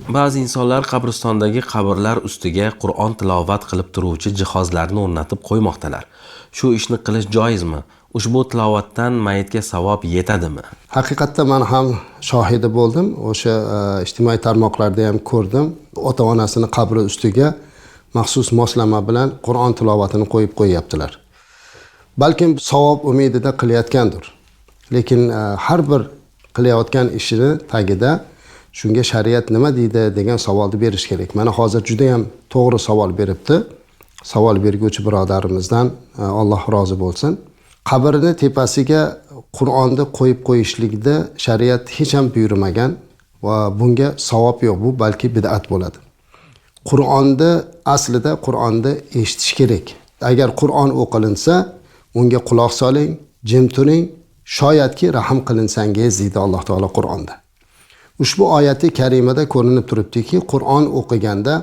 Ba'zi insonlar qabristondagi qabrlar ustiga Qur'on tilovat qilib turuvchi jihozlarni o'rnatib qo'ymoqdalar. Shu ishni qilish joizmi? Ushbu tilovatdan mayitga savob yetadimi? Haqiqatda men ham shohidi bo'ldim. O'sha ijtimoiy tarmoqlarda ham ko'rdim. Ota-onasini qabri ustiga maxsus moslama bilan Qur'on tilovatini qo'yib qo'yyaptilar. Balkim savob umidida qilayotgandir. Lekin har bir qilayotgan ishini tagida shunga shariat nima deydi degan savolni berish kerak. Mana hozir juda ham to'g'ri savol beribdi. Savol berguvchi birodarimizdan Alloh rozi bo'lsin. Qabrini tepasiga Qur'onni qo'yib qo'yishlikda shariat hech ham buyurmagan va bunga savob yo'q, bu balki bid'at bo'ladi. Qur'onni aslida Qur'onni eshitish kerak. Agar Qur'on o'qilinsa, unga quloq soling, jim turing, shoyatki rahm qilinsangiz deydi Alloh taolo Qur'onda. Ushbu oyati karimada ko'rinib turibdiki, Qur'on o'qiganda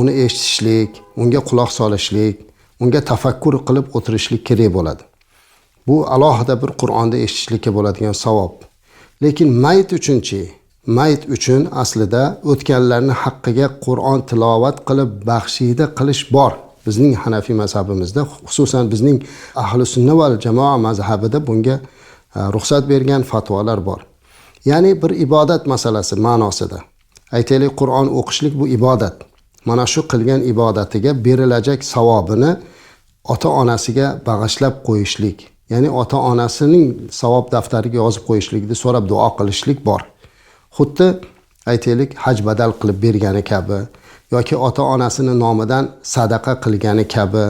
uni eshitishlik, unga quloq solishlik, unga tafakkur qilib o'tirishlik kerak bo'ladi. Bu alohida bir Qur'onda eshitishlikka bo'ladigan savob. Lekin mayit uchunchi, mayit uchun aslida o'tganlarning haqqiga Qur'on tilovat qilib baxshida qilish bor. Bizning Hanafiy mazhabimizda, xususan bizning Ahli sunna val jamoa mazhabida bunga ruxsat bergan fatvolar bor. Ya'ni bir ibodat masalasi ma'nosida. Aytaylik, Qur'on o'qishlik bu ibodat. Mana shu qilgan ibodatiga berilajak savobini ota-onasiga bag'ishlab qo'yishlik, ya'ni ota-onasining savob daftariga yozib qo'yishlikni so'rab duo qilishlik bor. Xuddi aytaylik, haj badal qilib bergani kabi yoki ota-onasini nomidan sadaqa qilgani kabi,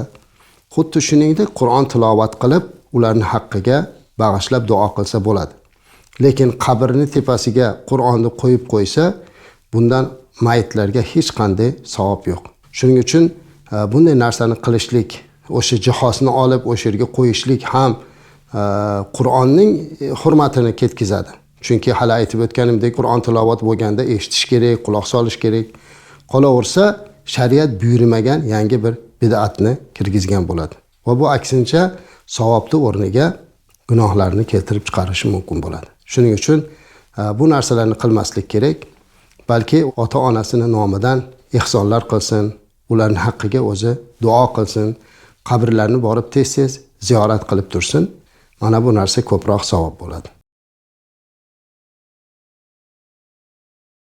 xuddi shuningdek Qur'on tilovat qilib ularning haqqiga bag'ishlab duo qilsa bo'ladi. Lekin qabrni tepasiga Qur'onni qo'yib qo'ysa, bundan mayitlarga hech qanday savob yo'q. Shuning uchun bunday narsani qilishlik, o'sha jihozni olib o'sha yerga qo'yishlik ham Qur'onning hurmatini ketkazadi. Chunki hali aytib o'tganimdek, Qur'on tilovat bo'lganda eshitish kerak, quloq solish kerak. Qolaversa, shariat buyurmagan yangi bir bid'atni kirgizgan bo'ladi. Va bu aksincha savobni o'rniga gunohlarni keltirib chiqarishi mumkin bo'ladi. Shuning uchun bu narsalarni qilmaslik kerak, balki ota-onasini nomidan ihsonlar qilsin, ularning haqqiga o'zi duo qilsin, qabrlarni borib tez-tez ziyorat qilib tursin. Mana bu narsa ko'proq savob bo'ladi.